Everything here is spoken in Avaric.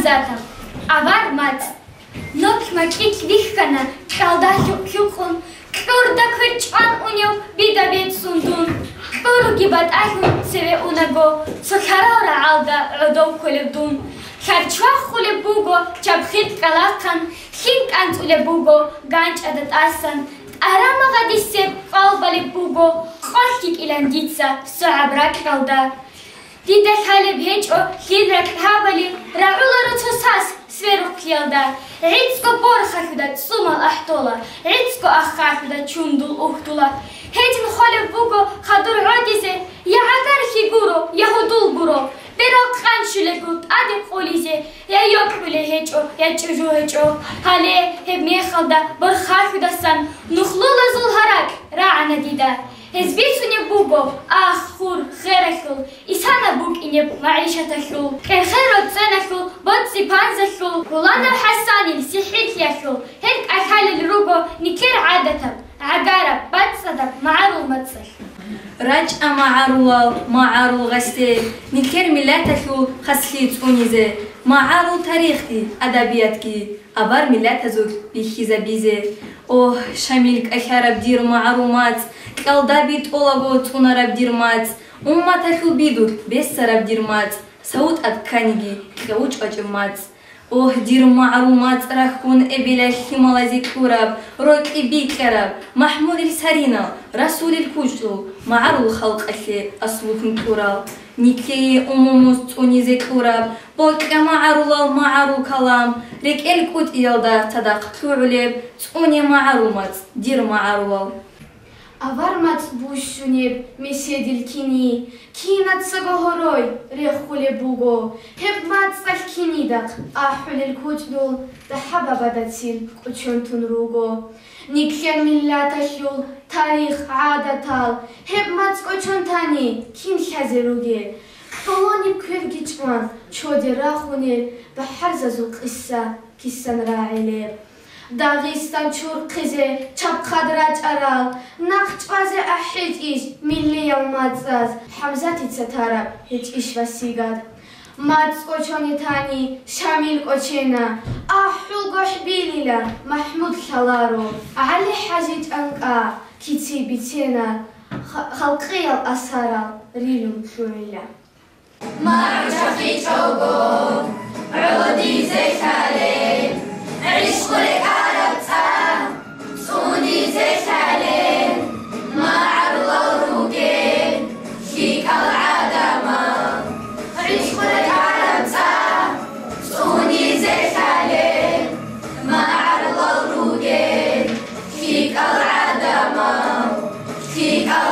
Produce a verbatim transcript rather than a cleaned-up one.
Датаб, авар мацӀ. Нок макьилъ вихьана кьалда хьукъ-хьукъун, кьурда квер чӀван унев бида бецӀцӀун дун. Кьуруги батӀалъун цеве унаго, цо лъарал рагӀалда гӀодов кколев дун. Лъарчвахулеб буго чабхил кӀкӀалахъан, лъим кӀанцӀулеб буго ганчӀада тӀасан. ТӀарамагъадисеб къвал балеб буго, къо лъикӀилан дица согӀаб ракьалда. Дида лъалеб гьечӀо лъил ракь гьабали, рагӀуларо цо сас сверухълъиялда. ГӀицӀго борхалъуда цӀумал ахӀдола, гӀицӀго аххалъуда чундул ухдула. Гьедин холеб буго хадур гӀодизе, я гӀагархи гуро, я гьудул гуро. Берал къанщулаго тӀаде къулизе, я йокьулей гьечӀо, я чӀужу гьечӀо. Гьале гьеб мехалда борхалъудасан нухлулазул гьаракь рагӀана дида. Гьез бицунеб буго ах, хур, хералъул, исана букӀинеб магӀишаталъул, кьерхел роцӀцӀеналъул, боцӀи-панзалъул, гьуланав ХӀасанил сихӀирлъиялъул, гьел кӀалъалел руго никер гӀадатаб, гӀагараб, бацӀцӀадаб магӀарул мацӀалъ. РачӀа магӀарулал, магӀарул гъасде, никер миллаталъул хаслъи цӀунизе, магӀарул тарихги, адабиятги авар миллатазулъ бихьизабизе. Огь, Шамил кӀалъараб дир магӀарул мацӀ, кьалда битӀолаго цӀунараб дир мацӀ, умматалъул бидулъ бессараб дир мацӀ, савутӀа кканиги кьаву чӀвачӀеб мацӀ. Огь, дир магӀарул мацӀ рахьун эбелалъ лъималазе кьураб, рокьи бикьараб, МахӀмудил саринал, Расулил кучӀдул, магӀарул халкъалъе аслулъун кьурал. Никее умумус цӀунизе кьураб, бокьа магӀарулал магӀарул калам, рекӀел кӀутӀиялда цадахъ лъугӀулеб, цӀуне магӀарул мацӀ, дир магӀарулал. Авар мацӀ бущунеб меседил кини, кинацаго гьорой рехулеб буго, гьеб мацӀалъ кинидахъ ахӀулел кучӀдул дагьабабадацин кӀочон тун руго. Никлъер миллаталъул тарих, гӀадатал гьеб мацӀ кӀочон тани, кин лъазе ругел? ХӀолониб кверги чӀван, чоде рахунел бахӀарзазул къисса кисан рагӀилеб? Дагъистан чурхъизе чабхъад рачӀарал, нахъ чӀвазе ахӀичӀищ миллиял мацӀаз, ХӀамзатица тараб гьечӀищ васигат? МацӀ кӀочоне тани Шамил кӀочена, ахӀул гохӀбилила МахӀмуд лъаларо, ГӀали-ХӀажи чӀанкӀа кици бицена, ха-, халкъиял асарал рилун лъугӀила. МагӀу чӀахъичӀого гӀодизе лъале, гӀишкъу рекӀараб цӀа цӀунизе лъале, магӀарулал ругел лъикӀал гӀадамал. ГӀишкъу рекӀараб цӀа цӀунизе лъале, магӀарулал ругел лъикӀал гӀадамал, лъикӀал